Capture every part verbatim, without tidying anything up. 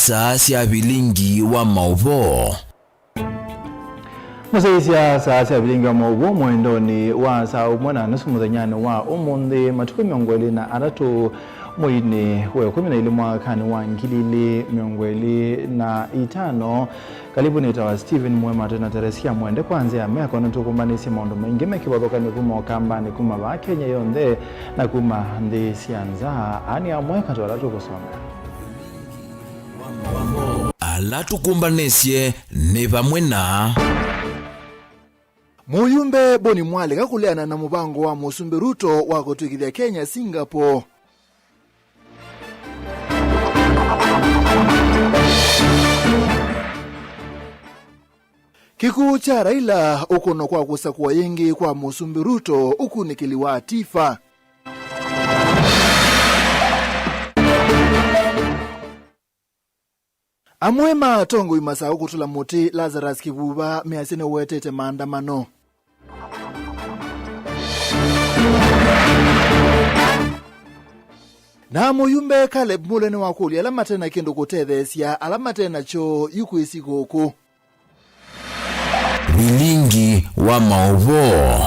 Saa sya vilingi wa maũvoo. Mũsyaĩĩsya saa sya vilingi wa maũvoo mũendonĩ wa saa ũmwe na nusu mũthenyanĩ wa ũmũnthĩ, matukũ mĩongo ĩlĩ na atatũ mweinĩ wa ĩkũmi na ilĩ mwakanĩ wa ngili ilĩ mĩongo ĩlĩ na itano. Kalivu, nĩtawa Stephen Mwema, twĩ na Teresia Mwende kwa nzĩa ya meko, nĩtũkũmbanĩsye maũndũ maingĩ me kĩvathũkany'o kuma Ũkambanĩ, kuma vaa Kenya yonthe, na kuma nthĩ sya nza. Aa nĩ amwe katĩ wa ala tũkũsomea. Ala tũkũmbanĩsye nĩ vamwe na. Mũyumbe Boni Mwalĩka kũleana na mũvango wa Mũsumbĩ Ruto wa kũtw'ĩkĩthya Kenya Singapore. Kĩkw'ũ kya Raila, ũkũno kwa kũsakũa yĩngĩ kwa Mũsumbĩ Ruto, ũkunĩkĩli wa Tifa. Amwe ma atongoi masaũ kũtũla mũtĩ Lazarus Kĩvuva measya nĩũwetete maandamano. Na mũyumbe Caleb Mule nĩwakũlya ala mate na kĩndũ kũtetheesya ala mate nakyo yu kwĩsi kũkũ. Vilingi wa maũvoo.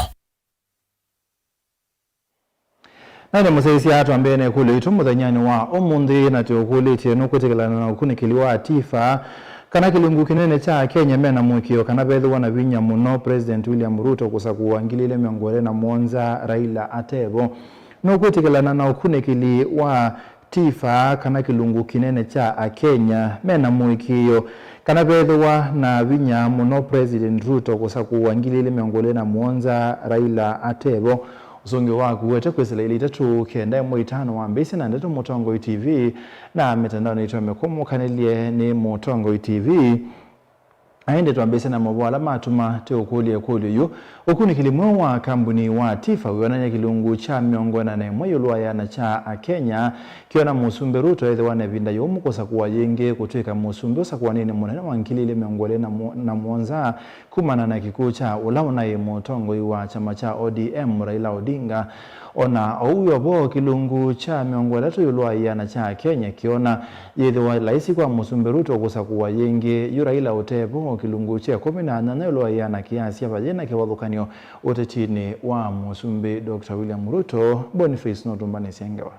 Na nĩ mũsyaĩĩsya twambĩĩe na ĩkũlyo yitũ mũthenyanĩ wa ũmũnthĩ, na tũũkũlĩtye, nũkwĩtĩkĩlana na ũkunĩkĩli wa Tifa kana kĩlungu kĩnene kya Akenya me na mũĩkĩĩo kana vethĩwa na vinya mũno President William Ruto kũsakũwa ngili ilĩ mĩongo ĩlĩ na mũonza Raila atevo? Nũkwĩtĩkĩlana na ũkunĩkĩli wa Tifa kana kĩlungu kĩnene kya Akenya me na mũĩkĩĩo kana vethĩwa na vinya mũno President Ruto kũsakũwa ngili ilĩ mĩongo ĩlĩ na mũonza Raila atevo? Ũsũngĩo waku ũete kwĩsĩla ilĩ itatũ kenda ĩmwe itano wambĩĩsye na ndeto Mũtongoi T V na mĩtandaonĩ yitũ ya mĩkũmũ ũkanĩlye nĩ Mũtongoi T V. Na ĩndĩ twambĩĩsye na maũvoo ala matuma tũũkũlya ĩkũlyo yu. Ũkunĩkĩli mweũ wa kambuni wa Tifa wĩonany'a kĩlungu kya mĩongo ĩna na ĩmwe ĩũlũ wa ĩana kya Akenya kĩona Mũsumbĩ Ruto ethĩwa na ĩvinda yũmũ kũsakũa yĩngĩ kũtw'ĩka mũsumbĩ ũsakũaninĩ mũnene wa ngili ilĩ mĩongo ĩlĩ na mũonza kumana na kĩkw'ũ kya ũla ũnaĩ mũtongoi wa kyama kya O D M, Raila Odinga. O na ũu wĩ o vo, kĩlungu kya mĩongo ĩtatũ ĩũlũ wa ĩana kya Akenya kĩona yĩthĩwa laisi kwa Mũsumbĩ Ruto kũsakũwa yĩngĩ yu Raila ũte vo. Kĩlungu kya ĩkũmi na nyanya ĩũlũ wa ĩana kĩasya vayĩ na kĩvathũkany'o ũtetinĩ wa Mũsumbĩ Doctor William Ruto. Boniface nũtũmbanĩsye ngewa.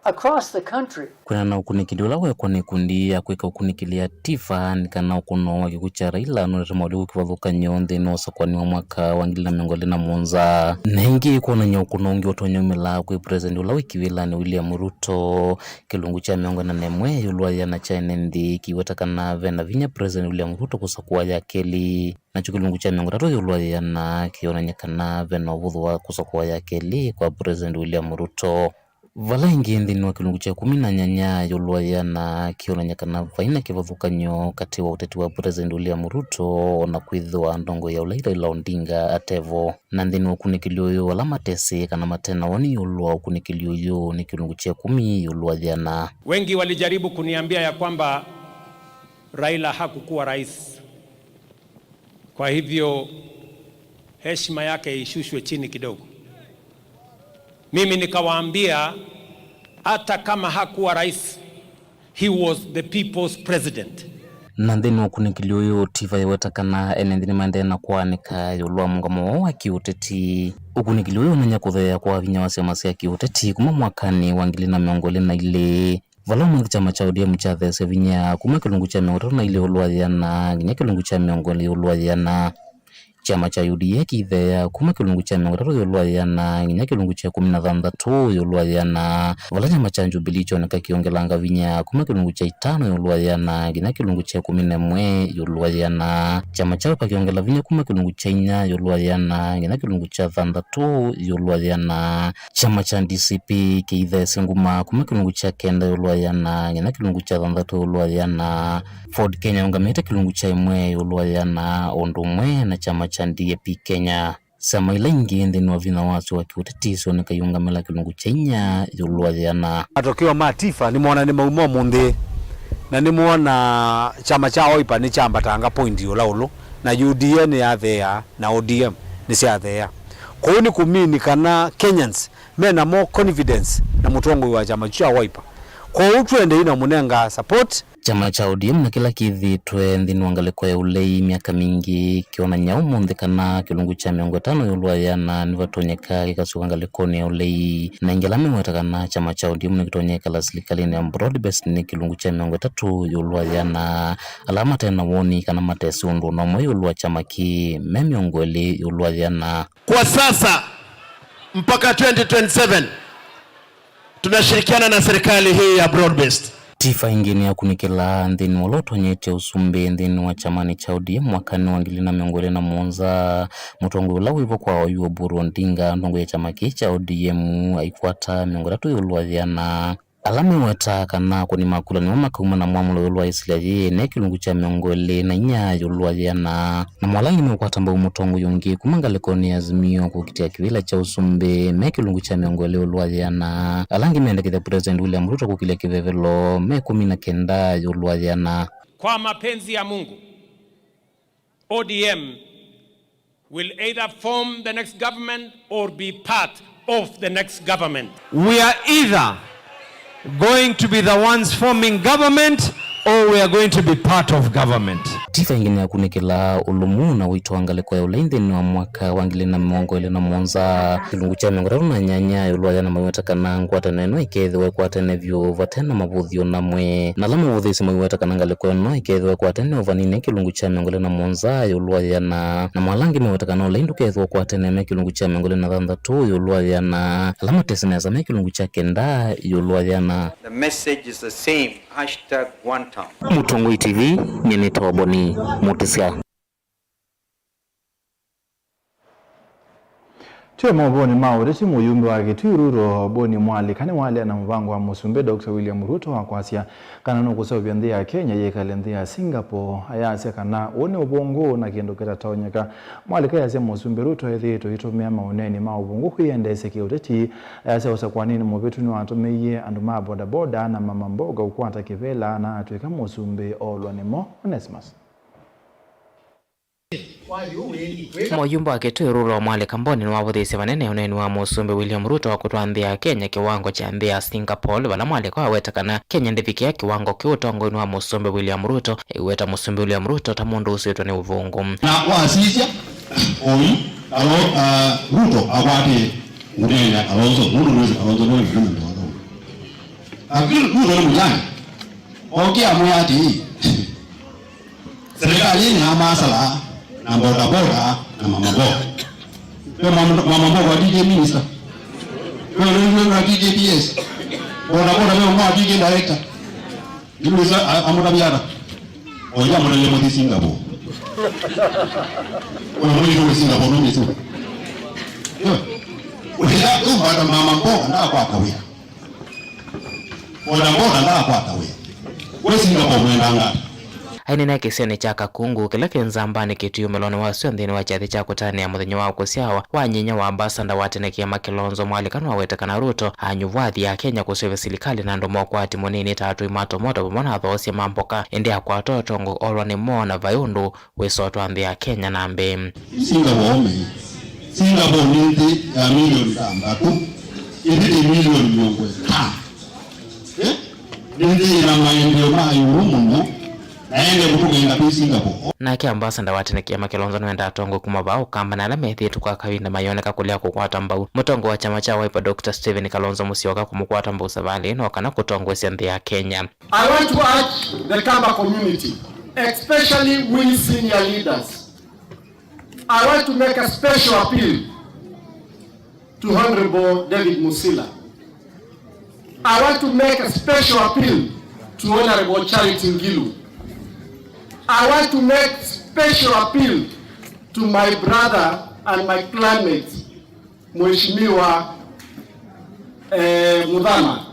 Across the country. Kwĩana na ũkunĩkĩli ũla weekwa nĩ ikundi ya kwĩka ũkunĩkĩli ya Tifa nĩ kana ũkũno wa kĩkw'ũ kya Raila nũlete maũlyũku kĩvathũkany'o nthĩnĩ wa ũsakũani wa mwaka wa ngili na mĩongo ĩlĩ na mũonza. Na ĩngĩ kwonany'a ũkũno ũngĩ ũtonya umĩla kwĩ President ũla wĩ kĩwĩlanĩ William Ruto, kĩlungu kya mĩongo ĩna na ĩmwe ĩũlũ wa ĩana kya ene nthĩ kĩweta kana ve na vinya President William Ruto kũsakũa ya kelĩ. Nakyo kĩlungu kya mĩongo ĩtatũ ĩũlũ wa ĩana kĩonany'a kana ve na ũvũthũ wa kũsakũa ya kelĩ kwa President William Ruto. Vala ĩngĩ nthĩnĩ wa kĩlungu kya ĩkũmi na nyanya ĩũlũ wa ĩana kĩonany'a kana vai na kĩvathũkany'o katĩ wa ũteti wa President William Ruto o na kwĩthĩwa ndongoi ya ũlei Raila Odinga atevo. Na nthĩnĩ wa ũkunĩkĩli ũyũ, ala matesĩ kana mate na woni ĩũlũ wa ũkunĩkĩli ũyũ nĩ kĩlungu kya ĩkũmi ĩũlũ wa ĩana. Wengi walijaribu kuniambia ya kwamba Raila hakukuwa rais. Kwa hivyo, heshima yake ishushwe chini kidogo. Mimi nikawaambia, hata kama hakuwa rais, he was the people's president. Na nthĩnĩ wa ũkunĩkĩli ũyũ, Tifa yĩweta kana ene nthĩ nĩmaendee na kũaanĩka ĩũlũ wa mũngamo woo wa kĩũteti. Ũkunĩkĩli ũyũ ũnany'a kũtheea kwa vinya wa syama sya kĩũteti kuma mwakanĩ wa ngili na mĩongo ĩlĩ na ilĩ. Vala ũmũnthĩ kyama kya O D M kyatheesya vinya kuma kĩlungu kya mĩongo ĩtatũ na ilĩ ĩũlũ wa ĩana nginya kĩlungu kya mĩongo ĩlĩ ĩũlũ wa ĩana. Kyama kya U D A kĩitheea kuma kĩlungu kya mĩongo ĩtatũ ĩũlũ wa ĩana nginya kĩlungu kya ĩkũmi na thanthatũ ĩũlũ wa ĩana. Vala kyama kya Jubilee kyoneka kĩongelanga vinya kuma kĩlungu kya itano ĩũlũ wa ĩana nginya kĩlungu kya ĩkũmi na ĩmwe ĩũlũ wa ĩana. Kyama kya Wiper kĩongela vinya kuma kĩlungu kya inya ĩũlũ wa ĩana nginya kĩlungu kya thanthatũ ĩũlũ wa ĩana. Kyama kya D C P kĩitheesye nguma kuma kĩlungu kya kenda ĩũlũ wa ĩana nginya kĩlungu kya thanthatũ ĩũlũ wa ĩana. Ford Kenya yũngamĩte kĩlungu kya ĩmwe ĩũlũ wa ĩana, o ũndũ ũmwe na kyama kya D A P Kenya. Syama ila ingĩ nthĩnĩ wa vinya wasyo wa kĩũteti syoneka iũngamĩla kĩlungu kya inya ĩũlũ wa ĩana. Matokeo ma Tifa nĩmwona nĩ mauma ũmũnthĩ, na nĩmwona kyama kya Wiper nĩkyambatanga point ũla ũlũ, na U D A nĩyatheea, na O D M nĩsyatheea. Kũu nĩ kũmini kana Kenyans mena more confidence na mũtongoi wa kyama kyu kya Wiper Kwoou tũendei na mũnenga support. Kyama kya O D M na kĩla kĩthĩĩtwe nthĩnĩ wa ngalĩko ya ũlei myaka mingĩ kĩonany'a ũmũnthĩ kana kĩlungu kya mĩongo ĩtano ĩũlũ wa yĩana nĩvatonyeka kĩkasũka ngalĩkonĩ ya ũlei. Na aingĩ ala meweta kana kyama kya O D M nĩkĩtonya ĩkala silikalĩnĩ ya broad based nĩ kĩlungu kya mĩongo ĩtatũ ĩũlũ wa yĩana. Ala mate na woni kana matesĩ ũndũ o na ũmwe ĩũlũ wa kyama kĩĩ me mĩongo ĩlĩ ĩũlũ wa yĩana. Kwa sasa, mpaka twenty twenty-seven, tunashirikiana na serikali hii ya broad based. Tifa ĩngĩ nĩyakunĩkĩla nthĩnĩ wa ũla ũtonyetye ũsumbĩ nthĩnĩ wa kyamanĩ kya O D M mwakanĩ wa ngili na mĩongo ĩlĩ na mũonza. Mũtongoi ũla wĩvo kwa oyu Oburu Odinga, ndongo ya kyama kĩĩ kya O D M, aikwata mĩongo ĩtatũ ĩũlũ wa yĩana. Ala mewetaa kana akũni ma kula nĩmo makauma na mwamũlo ĩũlũ wa ĩsilya yĩĩ ne kĩlungu kya mĩongo ĩlĩ na inya ĩũlũ wa yĩana. Namo ala angĩ meũkwata mbau mũtongoi ũngĩ kuma ngalĩkonĩ ya Azimio kũkitĩa kĩvĩla kya ũsumbĩ me kĩlungu kya mĩongo ĩlĩ ĩũlũ wa yĩana. Ala angĩ mendekethya President William Ruto kũkilya kĩvevelo me ĩkũmi na kenda ĩũlũ wa yĩana. Kwa mapenzi ya Mungu, O D M will either form the next government or be part of the next government. We are either going to be the ones forming government or we are going to be part of government. Tifa ĩngĩ nĩyakunĩkĩla ũlũmu na ũito wa ngalĩko ya ũlei nthĩnĩ wa mwaka wa ngili na mĩongo ĩlĩ na mũonza. Kĩlungu kya mĩongo ĩtatũ na nyanya ĩũlũ wa yĩana maweta kana ngwatanĩo ĩno ĩkethĩwa ĩkwatene vyũ vate na mavũthyo namwe. Na ala mavũthĩĩsye maweta kana ngalĩko ĩno ĩkethĩwa ĩkwatene o vanini kĩlungu kya mĩongo ĩlĩ na mũonza ĩũlũ wa yĩana. Na ala angĩ maweta kana ũlei ndũkethĩwa ũkwatene me kĩlungu kya mĩongo ĩlĩ na thanthatũ ĩũlũ wa yĩana. Ala matesĩ nesa me kĩlungu kya kenda ĩũlũ wa yĩana. The message is the same. Hashtag one term. Mũtongoi T V, nyie nĩtawa Boni Mũtĩsya. Twĩ maũvonĩ ma ũteti, mũyumbe wa Kitui Rural, Boni Mwalĩka, nĩwaleana na mũvango wa Mũsumbĩ Doctor William Ruto wa kwasya kana nũkũseũvya nthĩ ya Kenya yĩkale nthĩ ya Singapore. Ayasya kana ũũ nĩ ũvũngũ na kĩndũ kĩtatonyeka. Mwalĩka ayasya Mũsumbĩ Ruto ethĩĩtwe aitũmĩa maũneeni ma ũvũngũ kwĩyendeesya kĩũteti. Ayasya ũsakwanĩnĩ mũvĩtu nĩwatũmĩie andũ ma bodaboda na mama mboga ũkwata kĩvela na atw'ĩka mũsumbĩ oolwa nĩmo. Onesmus. Mũyumbe wa Kitui Rural Mwalĩka Boni nĩwavũthĩĩsye vanene ũneeni wa Mũsumbĩ William Ruto wa kũtwaa nthĩ ya Kenya kĩwango kya nthĩ ya Singapore, vala Mwalĩka waweta kana Kenya ndĩvikĩa kĩwango kĩu ũtongoinĩ wa Mũsumbĩ William Ruto, aiweta Mũsumbĩ William Ruto ta mũndũ ũsĩtwe nĩ ũvũngũ. Na wasisya oyu, alo, uh, Ruto akwatie mũnene Kalonzo, nũndũ nĩwĩsĩ Kalonzo nĩwe mũnene wa Ruto. Lakini Ruto nĩ mũjanja. Oke amwĩa atĩĩ, serikali nĩ ya masala na bodaboda na mama mboga. Ve mama, mama mboga wa D J minister. Ve ũlũngĩ wa D J P S. Bodaboda ve ũmwe wa D J director. Nĩwĩsa amũtavya ata? Oya mũtavya mũthi Singapore. Ona mũthi Singapore no mĩsu. Yo. Ũtĩla ũmbata mama mboga ndakwata wĩa. Bodaboda ndakwata wĩa. We Singapore mwendanga ata? Aineena kĩsionĩ kya Kakungu, kĩla kĩ Nzambanĩ Kitui ũmĩlonĩ wa sua nthĩnĩ wa kyathĩ kya kũtanĩa mũthenya wa kũsyawa wa nyinya wa ambassador wa tene kĩama Kilonzo Mwalĩka nĩwaweta kana Ruto anyuvwa athi ya Kenya kũseũvya silikalĩ na andũ ma ũkwati mũnini ta atũi ma tomota vamwe na athoosya ma mboka, ĩndĩ akwata ũtongo olwa nĩmo na vai ũndũ wĩsotwa nthĩ ya Kenya na mbee. Singapore me. Singapore nĩ nthĩ ya milioni thanthatũ, ĩthĩ ĩ milioni mĩongo ĩtano. Eh? Nĩ nthĩ ĩna maendeeo ma ĩũlũ mũno, na ende kũtũkenga twĩ Singapore. Nake ambassador wa tene kĩama Kilonzo nĩwendaa atongoi kuma vaa Ũkamba na ala methĩĩtwe kwa kavinda mayoneka kũlea kũkwata mbau mũtongoi wa kyama kya Wiper Doctor Stephen Kalonzo Musyoka kũmũkwata mbau savalĩ ĩno kana kũtongoesya nthĩ ya Kenya. I want to urge the Kamba community, especially we senior leaders, I want to make a special appeal to Honorable David Musila. I want to make a special appeal to Honorable Charity Ngilu. I want to make special appeal to my brother and my clanmate, Mheshimiwa, eh, Muthama.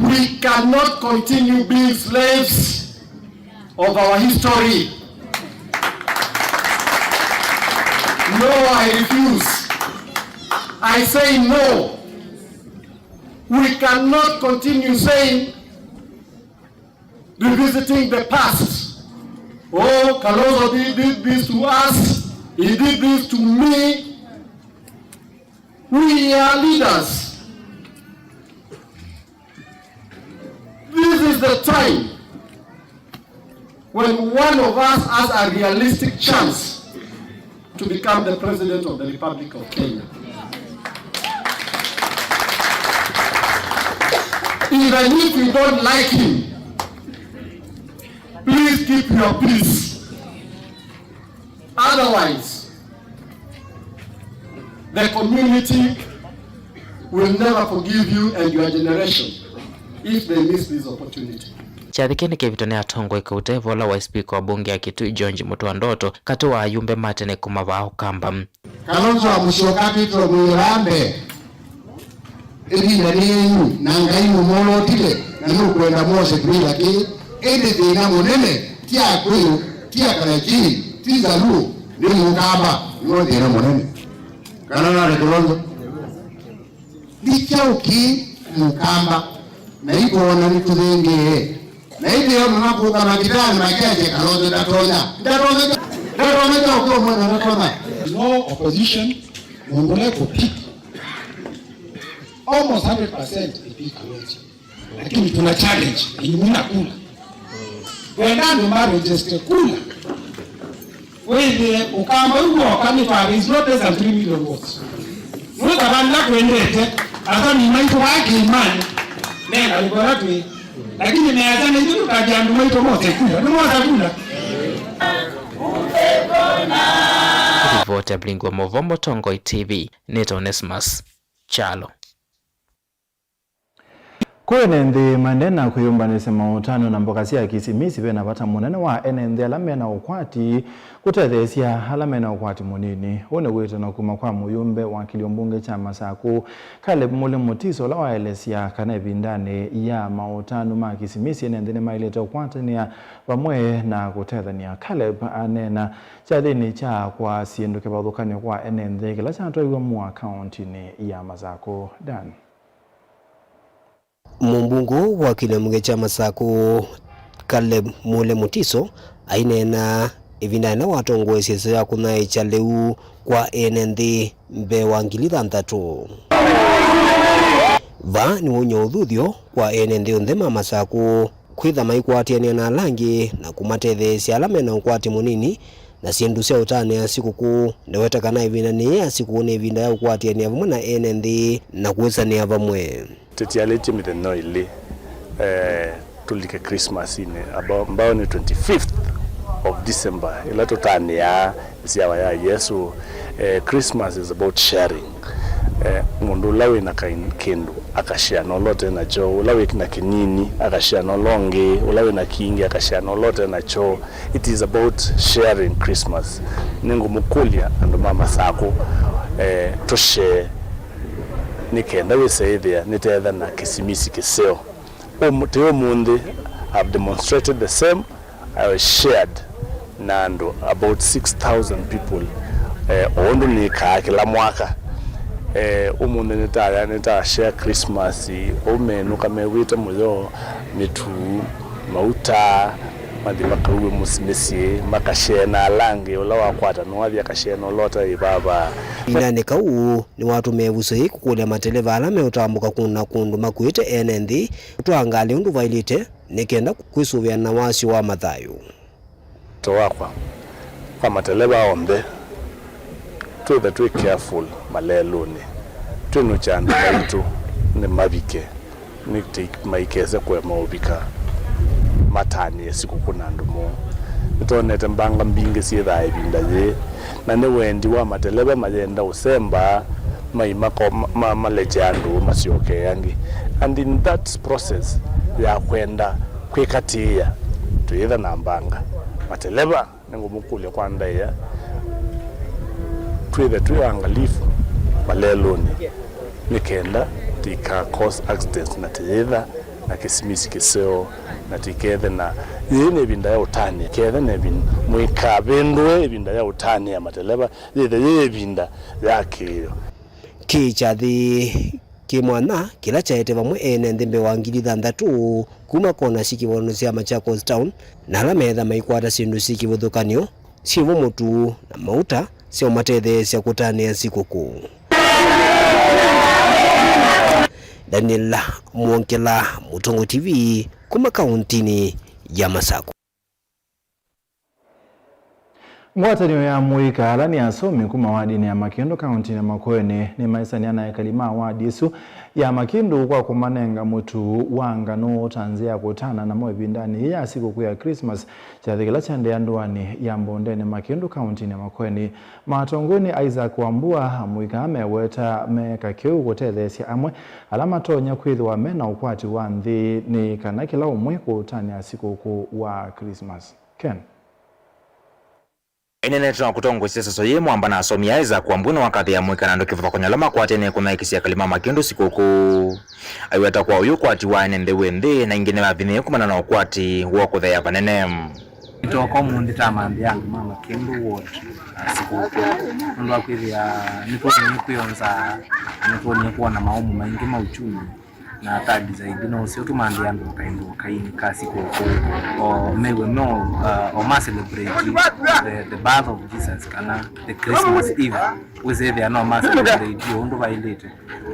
We cannot continue being slaves of our history. No, I refuse. I say no. We cannot continue saying, revisiting the past. Oh, Kalonzo did, did this to us, he did this to me. We are leaders. This is the time when one of us has a realistic chance to become the President of the Republic of Kenya. Even if you don't like him, please keep your peace. Otherwise, the community will never forgive you and your generation if they miss this opportunity. Kyathĩ kĩĩ nĩkĩvĩtwe nĩ atongoi kaũtee vala waĩ spika wa mbunge ya Kitui George Mũtua Ndoto katĩ wa ayumbe ma tene kuma vaa Ũkamba. Kalonzo wa Musyoka, Petro Mũirambe, ĩvinda nĩ yenyu, na Ngai nũmwolotile, na nũkwenda mwose kĩvĩla kĩĩ. Ĩndĩ thĩna mũnene ti Akũyũ, ti Akalenjin, ti Nzaluo, nĩ Mũkamba. Nĩwe thĩna mũnene. Kana nale Kalonzo? Nĩ kyaũ kĩĩ Mũkamba? Na ikoona nĩtũthengee. Na ĩndĩ yo nũna kũka makitani makyasya Kalonzo ndatonya. Ndatonya, ndatonya kyaũ kĩĩ ũmwe na ndatonya. No opposition, mũndũ ũla kũpick. Almost hundred percent ĩpick Kalonzo. Lakini tuna challenge, ĩimwina kula. Kwenda andũ ma register kula. Wĩthĩe Ũkamba ũu woka nĩ twa raise no less than three million votes. Nũtavanga kwendete, athani maitũ wa kĩĩmanĩ, nena ũkora twĩ. Lakini measya naitũ tũkavya andũ maitũ mose kula. Nĩmosa kula. Ripoti ya Mlingo wa Mauvoo, Mũtongoi T V, nĩtawa Onesmus Kyalo. Kwĩ ene nthĩ maendee na kwĩyũmbanĩsya maũtanu na mboka sya Kisimisi, ve na vata mũnene wa ene nthĩ ala me na ũkwati kũtetheesya ala me na ũkwati mũnini. Ũũ nĩ wĩtano kuma kwa mũyũmbe wa kĩlio mbunge kya Masakũ, Caleb Mule Mutiso, ũla waelesya kana ĩvindanĩ ya maũtanu ma Kisimisi, ene nthĩ nĩmaĩlĩte ũkwatanĩa vamwe na kũtethany'a. Caleb aneena kyathĩnĩ kya kwa syĩndũ kĩvathũkany'o kwa ene nthĩ kĩla kyatwaiwe mua kaũntinĩ ya Masakũ. Dan. Mũmbunge wa kĩlio mbunge kya Masakũ, Caleb Mule Mutiso, aineena ĩvinda ĩla watongoesye ĩseo ya kũnyaĩĩkya lĩu kwa ene nthĩ mbee wa ngili thanthatũ. Vaa nĩwaumya ũthuthyo kwa ene nthĩ onthe ma Masakũ kwĩtha maikwatĩanĩa na ala angĩ na kũmatetheesya ala me na ũkwati mũnini na syĩndũ sya ũtanĩa sikũkũ. Nĩweta kana ĩvindanĩ yĩĩ ya sikũkũ nĩ ĩvinda ya ũkwatĩanĩa vamwe na ene nthĩ na kwĩsanĩa vamwe. Tũtialĩtye mĩthenya ĩlĩ, eh, tũlike Christmas-inĩ, ambao, ambao nĩ twenty-fifth of December, ĩla tũtanĩaa ĩsyawa ya Yesũ. Eh, Christmas is about sharing. Eh, mũndũ ũla wĩ na kain-, kĩndũ akashare na ũla ũte nakyo, ũla wĩ na kĩnini akashare na ũla ũngĩ, ũla wĩ na kingĩ akashare na ũla ũte nakyo. It is about sharing Christmas. Nĩngũmũkũlya andũ ma Masakũ, eh, tũshare nĩ kenda wĩse ĩthĩa nĩtetha na Kĩsimisi kĩseo. Ũmũ-, ti ũmũnthĩ, I've demonstrated the same. I shared na andũ about six thousand people, eh, o ũndũ nĩkaa kĩla mwaka. Eh, ũmũnthĩ nĩtaya, nĩta share Christmas, ũmenũka mew'ĩte mũyo, mĩtu, mauta, mathi makauwe mũsyĩ, mĩsyĩ, makashare na ala angĩ, ũla wakwata nũathi akashare na ũla ũtaĩ vava. Ĩvindanĩ kau, nĩwatũmĩe ĩvuso yĩĩ kũkũlya mateleva ala meũtambũka kũndũ na kũndũ makuĩte ene nthĩ kũtwaa ngalĩ ũndũ vaĩlĩte, nĩ kenda kwĩsũvĩa na wasyo wa mathayũ. Wĩto wakwa kwa mateleva onthe, twĩthe twĩ careful malelũnĩ, twĩnũkya andũ maitũ nĩ mavike, nĩ ti-, maikese kũema ũvika, matanĩe sikũkũ na andũ moo. Nĩtwonete mbanga mbingĩ syĩthaa ĩvinda yĩĩ, na nĩ wendi wa mateleva mayenda ũsemba, mai mako-, ma-, ma-, malekya andũ masyokee angĩ. And in that process ya kwenda kwĩkatĩĩa, twĩĩtha na mbanga. Mateleva, nĩngũmũkũlya kwa ndaĩa, twĩthe twĩ angalifu malelũnĩ, nĩ kenda tũika cause accidents na tũyĩtha na kĩsimisi kĩseo, na tũikethe na, yĩĩ nĩ ĩvinda ya ũtanĩa, kethe nĩ ĩvinda, mũikavĩndũe ĩvinda ya ũtanĩa mateleva, yĩthe yĩ ĩvinda ya kĩĩo. Kĩ kyathĩ kĩ mwanya kĩla kyaete vamwe ene nthĩ mbee wa ngili thanthatũ kuma kona syĩ kĩvononĩ sya Machakos Town, na ala meetha maikwata syĩndũ syĩ kĩvathũkany'o syĩvo mũtu na mauta sya ũmatetheesya kũtanĩa sikũkũ. Daniel Mwongela, Mũtongoi T V, kuma kauntinĩ ya Masakũ. Ngwatanĩo ya mũika ala nĩ asomi kuma wadinĩ ya Makĩndũ kauntinĩ ya Makueni nĩmaĩsany'a na ekali ma wadi ĩsu ya Makĩndũ kwa kũmanenga mũtu wa nganũ ta nzĩa ya kũtana namo ĩvindanĩ yĩĩ ya sikũkũ ya Christmas, kyathĩ kĩla kyaendeea ndũanĩ ya Mbondeni Makĩndũ kauntinĩ ya Makueni. Matongoi nĩ Isaac Wambua, amũika meweta meeka kĩu kũtetheesya amwe ala matonya kwĩthĩwa me na ũkwati wa nthĩ nĩ kana kĩla ũmwe kũtanĩa sikũkũ wa Christmas. Ken. Ĩnenetwe na kũtongoesya seso yĩĩ, mwamba na asomi Isaac Wambua nĩwakathĩĩa mũika na andũ kĩvathũkany'o ala makwatene kũnyaĩĩkĩsya ekali ma Makĩndũ sikũkũ. Aiweta kwa ũyu ũkwati wa ene nthĩ wĩ nthĩ na ingĩ nĩvavinyĩĩe kumana na ũkwati wa kũtheea vanene. Nĩtooka ũmũnthĩ tamanthe andũ ma Makĩndũ ward, ah, sikũkũ. Nũndũ wa kwĩthĩa nĩtwonie kwĩonza, na nĩtwonie kwona maũmũ maingĩ ma uchumi. Na third zaidi, no ũseo tũmanthe andũ kaĩndũ kaini ka sikũkũ, o mew'e me o, uh, o ma celebrate the, the birth of Jesus, kana the Christmas Eve, wĩsĩthĩa no ma celebrate o ũndũ vaĩlĩte.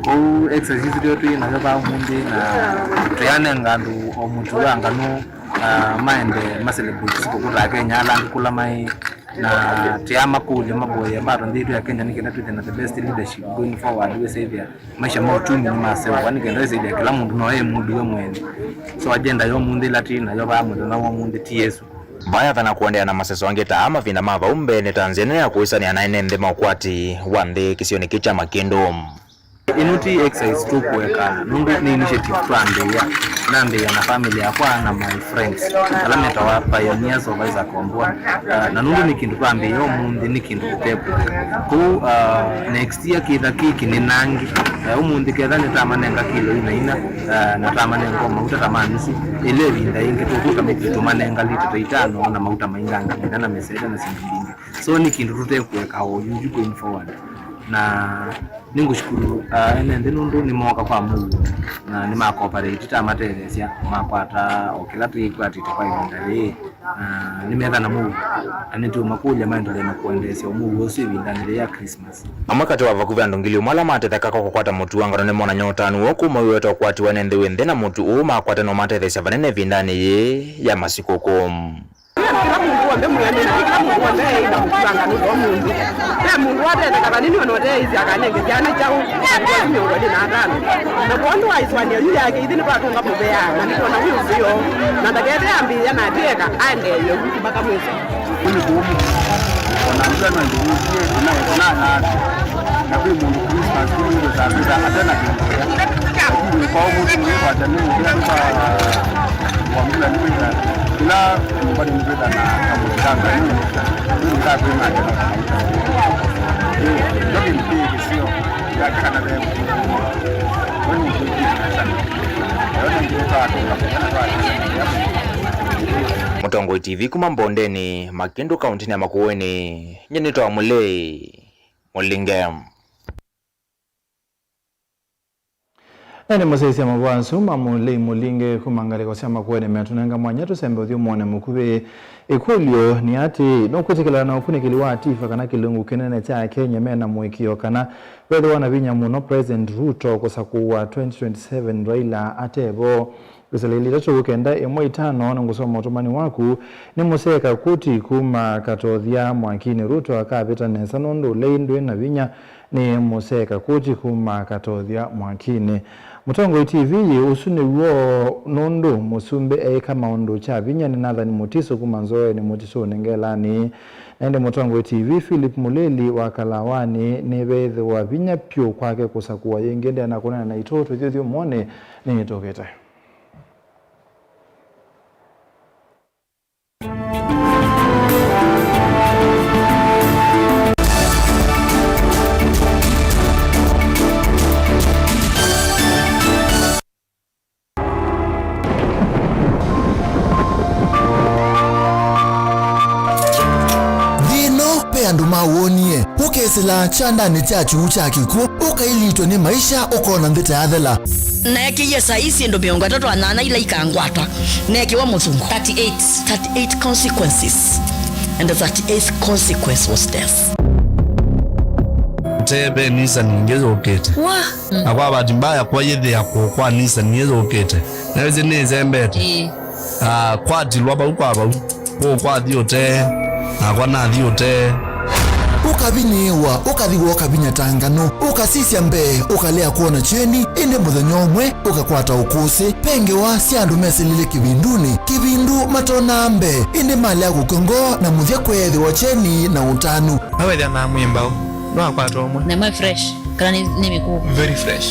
Kwoou exercise tũyo twĩ nayo vaa ũmũnthĩ, na tũyanenga andũ o mũtu wa nganũ, uh, maende ma celebrate sikũkũ ta Akenya ala angĩ kũla maĩ, na tũyamakũlya mavoye mbato nthĩ itũ ya Kenya nĩ kenda twĩthĩe na the best leadership going forward, wĩsĩthĩa maisha ma uchumi nĩmaseũvwa nĩ kenda ĩsĩthĩa kĩla mũndũ no e mũndũ we mwene. So agenda ya ũmũnthĩ ĩla twĩ nayo vaa mũthenya wa ũmũnthĩ ti Yesũ. Vayathana kũendeea na maseso angĩ ta aa mavinda ma vau mbeenĩ ta nzĩa nene ya kũĩsanĩa na ene nthĩ ma ũkwati wa nthĩ kĩsionĩ kĩĩ kya Makĩndũ. Ĩno ti exercise tũkũeka, nũndũ nĩ initiative twambĩĩa. Nambĩĩa na family yakwa na my friends ala metawa Pioneers of Isaac Wambua. Ah, na nũndũ nĩ kĩndũ twambĩĩa ũmũnthĩ, nĩ kĩndũ tũtekũeka. Kwoou, ah, next year kĩtha kĩkĩ nĩ nangĩ. Eh, ũmũnthĩ ketha nĩtamanenga kilo ina ina, eh, na tamanenga o mauta ta ma nusu, ĩla ĩvinda yĩngĩ tũkũka maybe tũmanenga lita ta itano na mauta maingangĩ ina na mĩsele na syĩndũ mbingĩ. So nĩ kĩndũ tũtekũeka o yuyu going forward. Na nĩngũshukuru, ah, ene nthĩ nũndũ nĩmooka kwa mũuo na nĩma cooperate, tamatetheesya, makwata o kĩla twĩkwatĩte kwa ĩvinda yĩĩ. Na nĩmetha na mũuo, na nĩtũũmakũlya maendelee na kũendeesya o mũuo ũsu ĩvindanĩ yĩĩ ya Christmas. Amwe katĩ wa vakuvĩ andũ ngili ũmwe ala matetheka kwa kũkwata mũtu wa nganũ nĩmonany'a ũtanu woo kuma wĩweta ũkwati wa ene nthĩ wĩ nthĩ na mũtu ũũ makwata nũmatetheesya vanene ĩvindanĩ yĩĩ ya masikũkũ. Kĩla mũndũ w'onthe mwĩanĩe, kĩla mũndũ w'onthe eĩna mũtu wa nganũ vo mũndũ. Ve mũndũ watetheka vanini ona ũteĩsya akanenge syana kyaũ, andũ asu mĩongo ĩlĩ na atano. Na kwondũ wa ĩsũanĩo yu yake, ithyĩ nĩtwatũnga mũvea, na nĩtwona wĩ ũseo. Na ndakethe ambĩĩa na atĩeka, aendeeye ũu mpaka mwĩso. Kũu nĩ kũũmũ. Ona mbura no ĩndĩwĩtie, na, na, na, na kwĩ mũndũ Christmas, kũu nĩ kwĩsambĩta, ate na kĩndũ kĩya. Lakini kwa ũmũnthĩ nĩ kwata nĩ mũthĩa nĩ kwa, kwa mbura nĩ kwĩta. Kĩla nyũmba nĩ kwĩta na kamũtanga nĩ, nĩ nda kwĩmanya na kamũtanga. Ndio ndio kĩndũ kĩsio. Mũtongoi T V kuma Mbondeni, Makĩndũ, kauntinĩ ya Makueni, nyie nĩtawa Mũlei Mũlinge. Ene mũsyaĩĩsya mavũa asu ma Mũlei Mũlinge kuma ngalĩko sya Makueni metũnenga mwanya tũsembe ũthyũmũonĩ mũkuvĩ. Ĩkũlyo nĩ atĩĩ, nũkwĩtĩkĩlana na ũkunĩkĩli wa Tifa kana kĩlungu kĩnene kya Kenya mena mũĩkĩĩo kana vethĩwa na vinya mũno President Ruto kũsakũwa twenty twenty-seven Raila atevo? Ĩsala ilĩ itatũ kenda ĩmwe itano, nĩngũsoma ũtũmani waku. Nĩ mũsee Kakuti kuma Katothya mwakinĩ. Ruto akavĩta nesa nũndũ ũlei ndwĩ na vinya. Nĩ mũsee Kakuti kuma Katothya mwakinĩ. Mũtongoi T V yĩ ũsu nĩw'o nũndũ mũsumbĩ eĩka maũndũ kya vinya nĩ Nathan Mutiso kuma Nzoeni Mutisũnĩ Ngelanĩ. Na ĩndĩ Mũtongoi T V Philip Mũlili wa Kalawanĩ nĩveethĩwa vinya pyũ kwake kũsakũwa yĩngĩ. Ndeena kũneena naitũ tũthiũthiũmũonĩ nĩtũkĩte. Nthĩ ĩno ve andũ ma woni. Ũkesĩla kyandanĩ kya kyuu kya kĩkw'ũ, ũkailitwe nĩ maisha, ũkona nthĩ ta yathela. Neekĩie saii syĩndũ mĩongo ĩtatũ na nyanya ila ikangwata, neekĩwa mũthungu. Thirty-eight. Thirty-eight consequences. And the thirty-eighth consequence was death. Te ve Nissan ingĩ yũkĩte. Wa. Mm. Na kwa bahati mbaya, kwa yĩthĩa kũũ kwa Nissan ĩyũkĩte. Na wĩsĩ nĩĩsembete. Ĩĩ. Ah, kwatilwa vau kwa vau. Kũũ kwathi ũtee, nakwa nathi ũtee. Ũkavinyĩĩwa, ũkathi woo ũkavinya ta nganũ, ũkasisya mbee, ũkalea kwona kyeni, ĩndĩ mũthenya ũmwe ũkakwata ũkũsĩ. Ve ngewa sya andũ mesilile kĩvindunĩ, kĩvindu matonaa mbee, ĩndĩ malea kũkw'a ngoo na mũthya kweethĩwa kyeni na ũtanu. Nawethĩa na mwĩmbaũ, nwakwata ũmwe. Na mwe fresh, kana nĩ, nĩ mĩkũũ? Very fresh.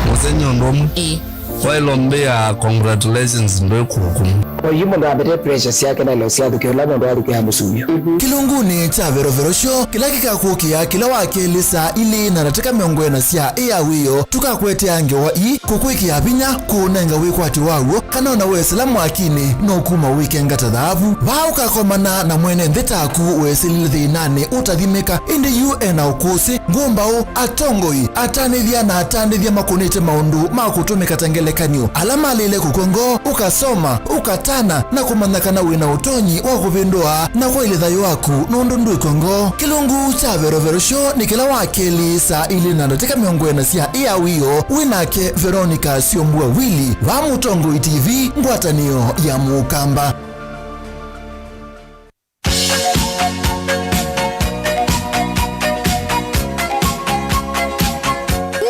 Mũsenyi ũndũ ũmwe. Ĩĩ. Waĩlwa mbĩa, congratulations, ndwĩ kũkũ. Oyu mũndũ ambĩte pressure syake na ilo syathũkĩa ũla mũndũ athũkĩa mũsumbĩ. Kĩlungunĩ kya Verovero Show, kĩla kĩkakũkĩa kĩla wa kelĩ saa ilĩ na ndatĩka mĩongo ĩna sya ĩa wĩoo, tũkakũetea ngewa ii, kũkwĩkĩa vinya, kũũnenga wĩkwatyo waw'o, kana ona wesĩla mwakinĩ, no kuma wĩkenga ta thaavu. Vaa ũkakomana na mwene nthĩ taku wesilile thĩnanĩ ũtathimĩka, ĩndĩ yu ena ũkũsĩ, ngũmbaũ, atongoi, atanĩthya na atandĩthya makũnĩte maũndũ ma kũtũmĩka ta ngelekany'o, ala malĩle kũkw'a ngoo, ũkasoma, ũkatana, na kũmanya kana wĩ na ũtonyi wa kũvĩndũa na kwaĩlya thayũ waku nũndũ ndwĩkw'a ngoo. Kĩlungu kya Verovero Show nĩ kĩla wa kelĩ saa ilĩ na ndatĩka mĩongo ĩna sya ĩa wĩoo, wĩ nake Veronica Syombua Willy, va Mũtongoi T V, ngwatanĩo ya Mũkamba.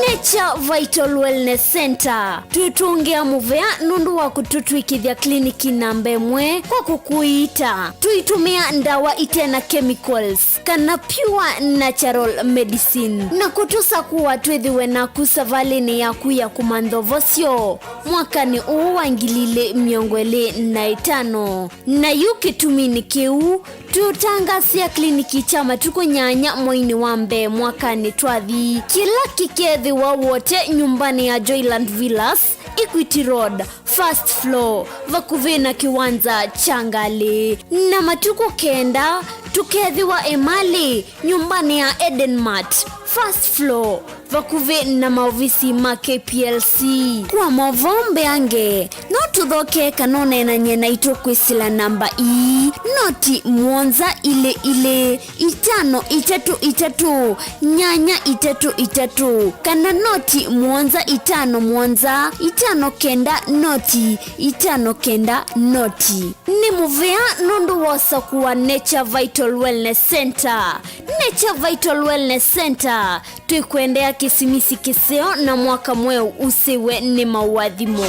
Nature Vital Wellness Center. Twĩtũngĩa mũvea nũndũ wa kũtũtw'ĩkĩthya kliniki namba ĩmwe kwa kũkũiita. Tũitũmĩa ndawa ite na chemicals, kana pure natural medicine, na kũtũsakũa twĩthĩwe naku savalĩnĩ yaku ya kũmantha ũvosyo mwakanĩ ũũ wa ngili ilĩ mĩongo ĩlĩ na ĩtano. Na yu kĩtuminĩ kĩu, tũtangaasĩa kliniki kya matukũ nyanya mweinĩ wa mbee mwakanĩ twathi, kĩla kĩkethĩwa Wote nyũmbanĩ ya Joyland Villas, Equity Road, first floor, vakuvĩ na kĩwanza kya ngalĩ. Na matukũ kenda, tũkethĩwa Emali, nyũmbanĩ ya Eden Mart, first floor, vakuvĩ na maovisi ma K P L C. Kwa maũvoo mbeange, no tũthoke kana ũneenany'e naitũ kwĩsĩla namba ii, noti mũonza ilĩ ilĩ, itano itatũ itatũ, nyanya itatũ itatũ, kana noti mũonza itano mũonza, itano kenda noti, itano kenda noti. Nĩ mũvea nũndũ wosakũa Nature Vital Wellness Center. Nature Vital Wellness Center, twĩkwendea kĩsimisi kĩseo na mwaka mweũ ũsĩwe nĩ maũathimo.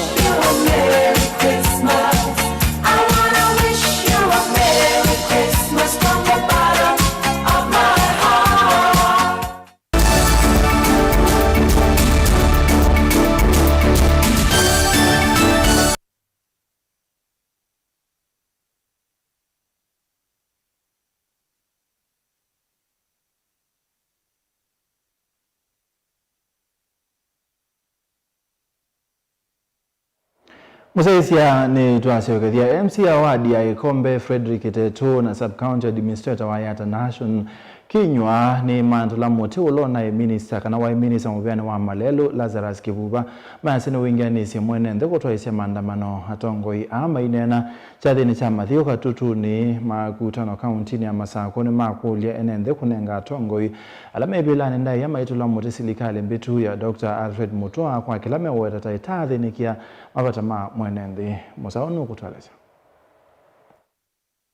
Mũsyaĩĩsya nĩtwasyokethya. M C a ward ya Ĩkombe, Frederick Ĩtetũ, na Sub County Administrator wa Yatta Nation, Kinyua nĩmantũla mũtĩ ũla ũnaĩ minista kana waĩ minista mũvĩanĩ wa malelũ, Lazarus Kivuva, mayasya nĩwĩngĩanĩsye mwene nthĩ kũtwaĩsya maandamano. Atongoi aa maineena kyathĩnĩ kya Mathio Katutunĩ Makutano kauntinĩ ya Masakũ nĩmakũlya ene nthĩ kũnenga atongoi ala me ivĩlanĩ ndaĩa maitũla mũtĩ silikalĩ mbĩtu ya Doctor Alfred Mutua kwa kĩla meũweta ta ĩtaathĩnĩkĩa mavata ma mwene nthĩ. Mũsaũ nũkũtũelesya.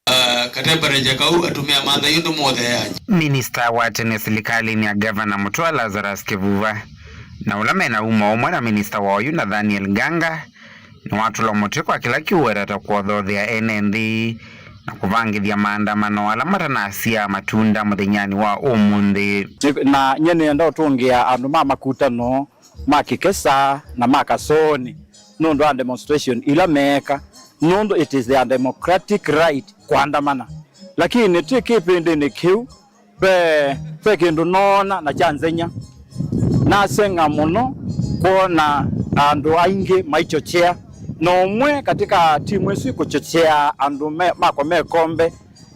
Ah, katemperature kau atumĩa manthai ũndũ mũtheeany'a. Minista wa tene silikalĩnĩ ya Gavana Mutua Lazarus Kivuva, na ũla mena umo ũmwe na minista wa oyu Nathaniel Ganga, nĩwatũla mũtĩ kwa kĩla kĩũweta ta kũothothea ene nthĩ na kũvangĩthya maandamano ala matanasyaa matunda mũthenyanĩ wa ũmũnthĩ. Na nyie nĩenda ũtũngĩa andũ ma Makutano ma Kĩkesa na ma Kasoonĩ nũndũ wa demonstration ila meeka, nũndũ it is their democratic right kũandamana. Lakini ti kĩpĩndĩnĩ kĩu, ve, ve kĩndũ noona na kyanzeng'ya. Naseng'a mũno kwona andũ aingĩ maichochea, na ũmwe katika timu ĩsu ĩkũchochea andũ me, makwa me Ĩkombe,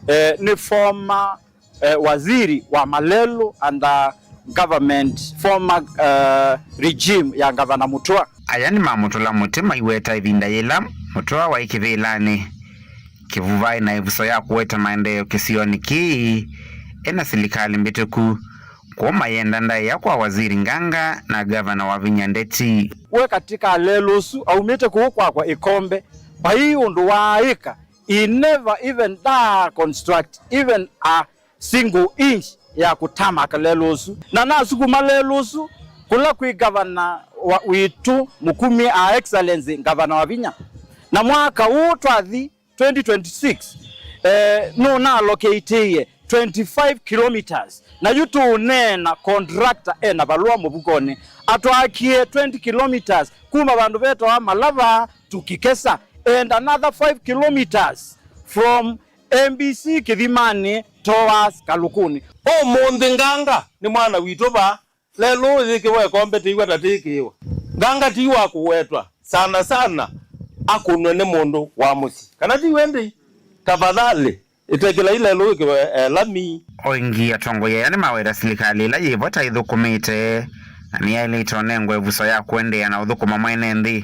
eh, nĩ former eh, waziri wa malelũ under government, former, eh, regime ya Gavana Mutua. Aya nĩmamũtũla mũtĩ maiweta ĩvinda yĩla Mutua waĩ kĩvĩlanĩ. Kivuva ena ĩvuso ya kũweta maendeeo kĩsionĩ kĩĩ ena silikalĩ mbĩtĩku, Kwoou mayenda ndaĩa kwa Waziri Nganga na Ngavana Wavinya Ndeti. We katika lelũ ũsu aumĩte kũu kwakwa Ĩkombe, vai ũndũ waaĩka, he never even da construct even a single inch ya kũtamaka lelũ ũsu. Na nasukuma lelũ ũsu kũla kwĩ ngavana wa, witũ mũkumĩ, a Excellency Ngavana Wavinya. Na mwaka ũũ twathi twenty twenty-six, eh, nũnalokĩtĩie twenty-five kilometers. Na yu tũũneena contractor ena valũa mũvukonĩ atwakie twenty kilometers kuma vandũ vetawa Malava to Kikesa and another five kilometers from M B C Kĩthimanĩ towards Kalũkũnĩ. Ũmũnthĩ Nganga nĩ mwana witũ va. Lelũ ũyĩkĩwa Ĩkombe tĩiwa ta tĩkĩĩwa. Nganga ti wa kũwetwa. Sana sana akũnwe nĩ mũndũ wa mũsyĩ. Kana ti w'o ĩndĩ? Tafadhali, ĩtekĩlai lelũ wĩkĩwe, eh, lami. O ĩngĩ, atongoi aya nĩmaweta silikalĩ ĩla yĩvo ta ĩthũkũmĩte na nĩyaĩlĩte ũnengwa ĩvuso ya kũendeea na ũthũkũma mwene nthĩ,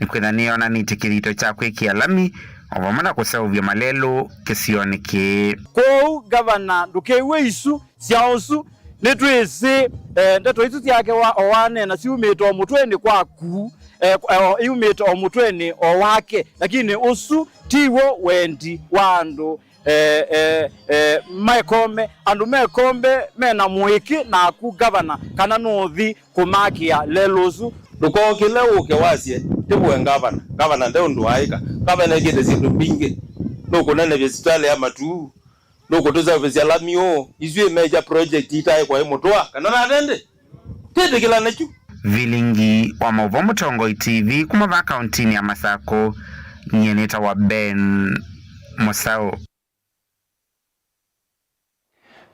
nĩkwĩtha nĩyonanĩtye kĩthito kya kwĩkĩa lami o vamwe na kũseũvya malelũ kĩsionĩ kĩĩ. Kwoou, ngavana, ndũkew'e isu. Syaũ ũsu, nĩtwĩsĩ, eh, ndeto isu syake wa, o waneena syumĩte o mũtwenĩ kwaku, eh, o, iumĩte o mũtwenĩ o wake, lakini ũsu tiw'o wendi wa andũ, eh, eh, eh, ma Ĩkombe. Andũ ma Ĩkombe mena mũĩkĩ naku ngavana kana nũũthi kũmakĩa lelũ ũsu. Ndũkokĩle ũke wasye, "Tĩvũe ngavana, ngavana nde ũndũ waaĩka, ngavana ekĩte syĩndũ mbingĩ, nũkũnenevya sitalĩ ya Matuu." Nũkũtũseũvĩsya lami ũũ? Isu ĩ major project itaĩ kwaĩ mũtũa kana nate ndĩ? Twĩtĩkĩlane kyu. Vilingi wa maũvoo Mũtongoi T V kuma vaa kauntinĩ ya Masakũ, nyie nĩtawa Ben Mũsaũ.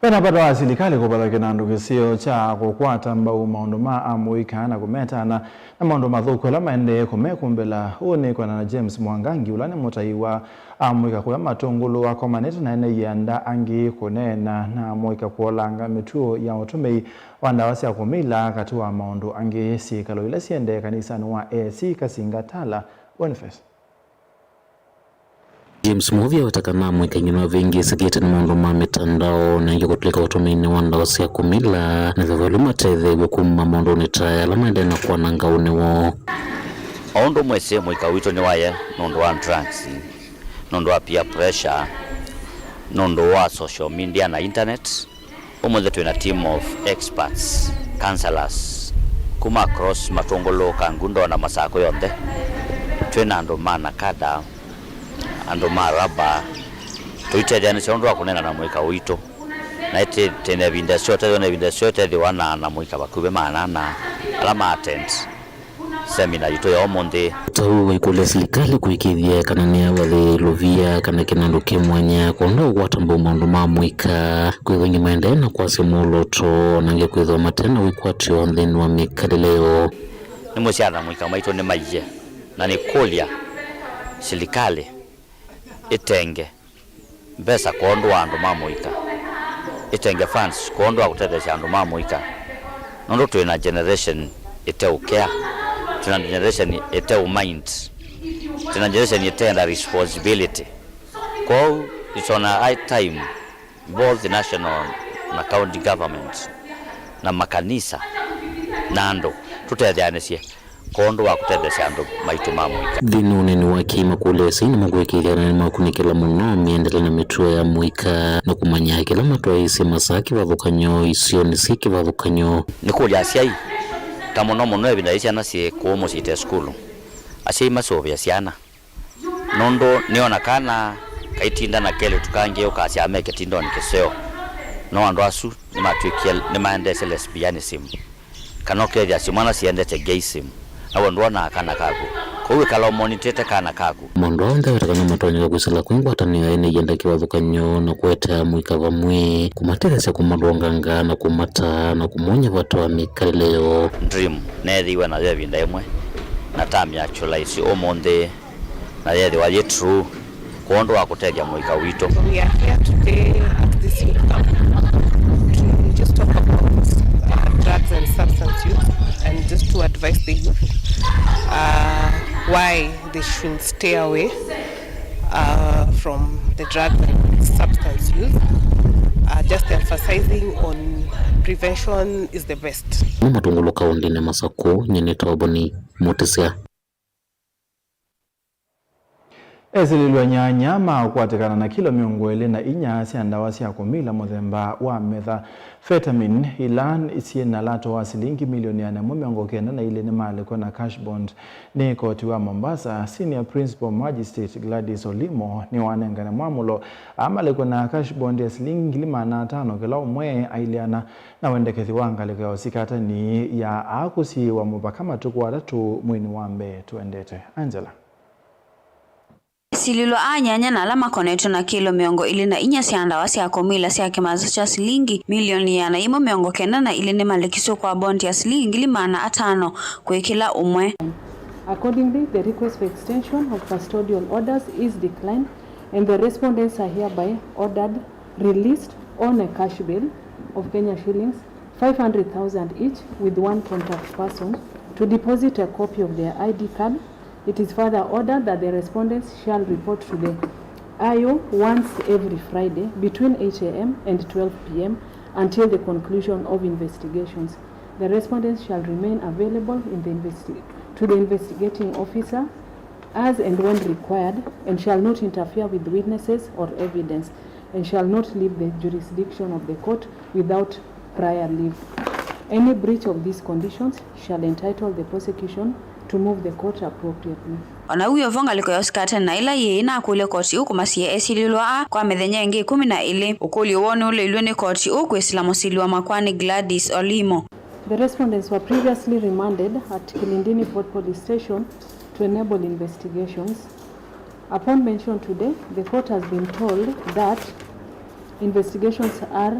Ve na vata wa silikalĩ kũvathũkany'a na andũ kĩsio kya kũkwata mbau maũndũ ma amũika na kũmetana na maũndũ mathũku ala maendee kũmekumbĩla. Ũũ nĩ kwĩanana na James Mwangangi, ũla nĩ mũtai wa amũika kũya Matũngũlũ akomanĩte na ene ianda angĩ kũneena na amũika kũolanga mĩtuo ya ũtũmĩi wa ndawa sya kũmila, katĩ wa maũndũ angĩ. Syĩkalo ila siendee kanisanĩ wa A C Kasinga Tala Boniface. James Muthya aweta kana amũika aingĩ nĩmavĩngĩĩsĩkĩte nĩ maũndũ ma mĩtandao na ĩngĩ kũtũlĩka ũtũmĩinĩ wa ndawa sya kũmila, na veva ĩla matetheew'e kuma maũndũnĩ ta aya ala maendee na kwananga ũnĩ woo. O ũndũ mwĩsĩ, mũika witũ nĩwaye nũndũ wa drugs, nũndũ wa peer pressure, nũndũ wa social media na internet. Ũmũnthĩ twĩ na team of experts, counselors, kuma across Matũngũlũ, Kangundo na Masakũ yonthe. Twĩ na andũ ma NACADA, andũ ma raba, tũitetheanĩsya ũndũ wa kũneena na mũika witũ. Na ĩtĩ, twĩ na ĩvinda ĩseo, twĩ na ĩvinda ĩseo twĩthĩwa na, na mũika vakuvĩ maana ana ala ma attend seminar yitũ ya ũmũnthĩ. Ũtau wa ĩkũlya silikalĩ kũĩkĩĩthya kana nĩyavathĩĩlũvya kana kĩna andũ kĩ mwanya kwonda kũkwata mbau maũndũ ma mũika, kwĩthwa ĩngĩ maendee na kwasya mwolooto, na angĩ kwĩthwa mate na wĩkwatyo nthĩnĩ wa mĩkalĩle yoo. Nĩmwĩsĩ ana mũika maitũ nĩmaiye, na nĩkũlya silikalĩ ĩtenge mbesa kwondũ wa andũ ma mũika, ĩtenge funds kwondũ wa kũtetheesya andũ ma mũika, nũndũ twĩ na generation ĩteũkea, twĩ na generation ĩteũmind, twĩ na generation ĩteenda responsibility. Kwoou it's on a high time both national na county government na makanisa na andũ tũtetheanĩsye kwondũ wa kũtetheesya andũ maitũ ma mũika. Nthĩnĩ wa ũneeni wake, makũlya asyai nĩmakũĩkĩĩthya kana nĩmakunĩkĩla mũno mĩendele na mĩtuo ya mũika na kũmanya kĩla matwaĩĩsye masaa kĩvathũkany'o isionĩ syĩ kĩvathũkany'o. Nĩkũlya asyai, ta mũno mũno ĩvinda yĩĩ syana syĩ kũũ mũsyĩ ite sukulu, asyai masũvĩe syana. Nũndũ nĩona kana kaitinda na kelĩtu kangĩ ũkasya me kĩtindonĩ kĩseo. No andũ asu nĩmatw'ĩkie, nĩmaendeesye lesbianism. Kana ũkethĩa simwana siendete gayism. Naw'o ndwonaa kana kaku. Kwoou ĩkala ũmonitĩte kana kaku. Maũndũ onthe weta kana matonyeka kwĩsĩla kwĩ ngwatanĩo ya ene ianda kĩvathũkany'o na kũetea mũika vamwe, kũmatetheesya kũmalũnganga na kũmataa na kũmony'a vata wa mĩkalĩle yoo. Dream neethĩiwe nayo ĩvinda ĩmwe, na tam ya actualize ũmũnthĩ. Na yethĩwa yĩ true, kwondũ wa kũtethya mũika witũ. We are here today at this youth camp to just talk about, uh, drugs and substance use and just to advise the youth, uh, why they should stay away, uh, from the drugs and substance use. Uh, just emphasizing on prevention is the best. Kuma Matungulu kaũntĩnĩ Masakũ, nyie nĩ Toboni Mutisya. Esilĩlwa nyanya ma ũkwatĩkana na kilo mĩongo ĩlĩ na inya sya ndawa sya kũmila mũthemba wa methamphetamine ila syĩ na lato wa silingi milioni ĩana ĩmwe mĩongo kenda na ilĩ nĩmalekwa na cash bond nĩ koti wa Mombasa. Senior Principal Magistrate Gladys Olimo nĩwanengane mwamũlo aa malekwa na cash bond ya silingi ngili maana atano kĩla ũmwe, aileana na wendekethyo wa ngalĩko ya ũsikatani ya aa kũsiĩĩwa mũvaka matukũ atatũ mweinĩ wa mbee tũendete. Angela. Esilĩlwa aa nyanya na ala makonetwe na kilo mĩongo ĩlĩ na inya sya ndawa sya kũmila sya kĩmaso kya silingi milioni ĩana ĩmwe mĩongo kenda na ilĩ nĩmalekiswe kwa bond ya silingi ngili maana atano kwĩ kĩla ũmwe. Accordingly, the request for extension of custodial orders is declined and the respondents are hereby ordered released on a cash bail of Kenya shillings five hundred thousand each with one contact person to deposit a copy of their I D card. It is further ordered that the respondents shall report to the I O once every Friday between eight A M and twelve P M until the conclusion of investigations. The respondents shall remain available in the investi-, to the investigating officer as and when required and shall not interfere with witnesses or evidence and shall not leave the jurisdiction of the court without prior leave. Any breach of these conditions shall entitle the prosecution to move the court appropriately. O na wĩ o vo, ngalĩko ya ũsikatani na ĩla yĩĩ nakũlya koti ĩu kũmasiĩĩa esilĩlwa aa kwa mĩthenya ĩngĩ ĩkũmi na ĩlĩ. Ũkũlyo woo nĩũleilw'e nĩ koti ĩu kwĩsĩla mũsili wa makwani Gladys Olimo. The respondents were previously remanded at Kilindini Port Police Station to enable investigations. Upon mention today, the court has been told that investigations are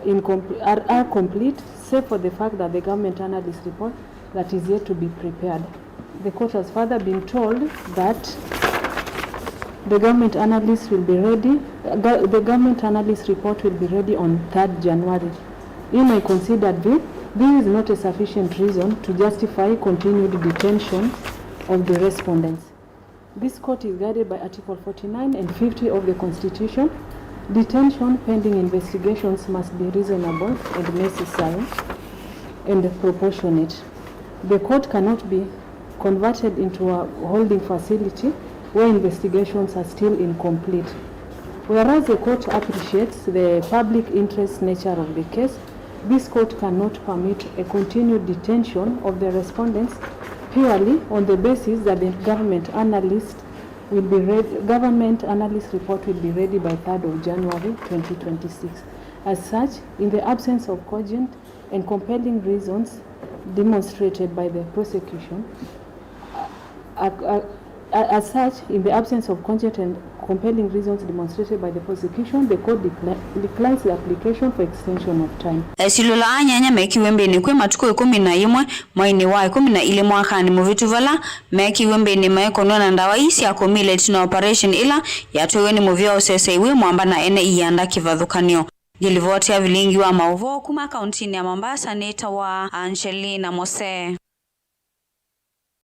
incomple-, are, are complete, save for the fact that the government analyst report that is yet to be prepared. The court has further been told that the government analyst will be ready, uh, go-, the government analyst report will be ready on third January. In my considered view, this is not a sufficient reason to justify continued detention of the respondents. This court is guided by Article forty-nine and fifty of the Constitution. Detention pending investigations must be reasonable and necessary and proportionate. The court cannot be converted into a holding facility where investigations are still incomplete. Whereas the court appreciates the public interest nature of the case, this court cannot permit a continued detention of the respondents purely on the basis that the government analyst will be read, government analyst report will be ready by third of January twenty twenty-six. As such, in the absence of cogent and compelling reasons demonstrated by the prosecution, a, a, a, as such, in the absence of cogent and compelling reasons demonstrated by the prosecution, the court decli-, declines the application for extension of time. Esilĩlwa aa nyanya mekiwe mbĩnĩ kwĩ matukũ ĩkũmi na ĩmwe mweinĩ wa ĩkũmi na ilĩ mwakanĩ mũvĩtu vala mekiwe mbĩnĩ maekũnwa na ndawa ii sya kũmila ĩtina wa operation ĩla yatwaiwe nĩ mũvĩa ũsesei wĩ mwamba na ene ianda kĩvathũkany'o. Ngĩlivoti ya vilingi wa maũvoo kuma kauntinĩ ya Mombasa nĩtawa Angelina Mose.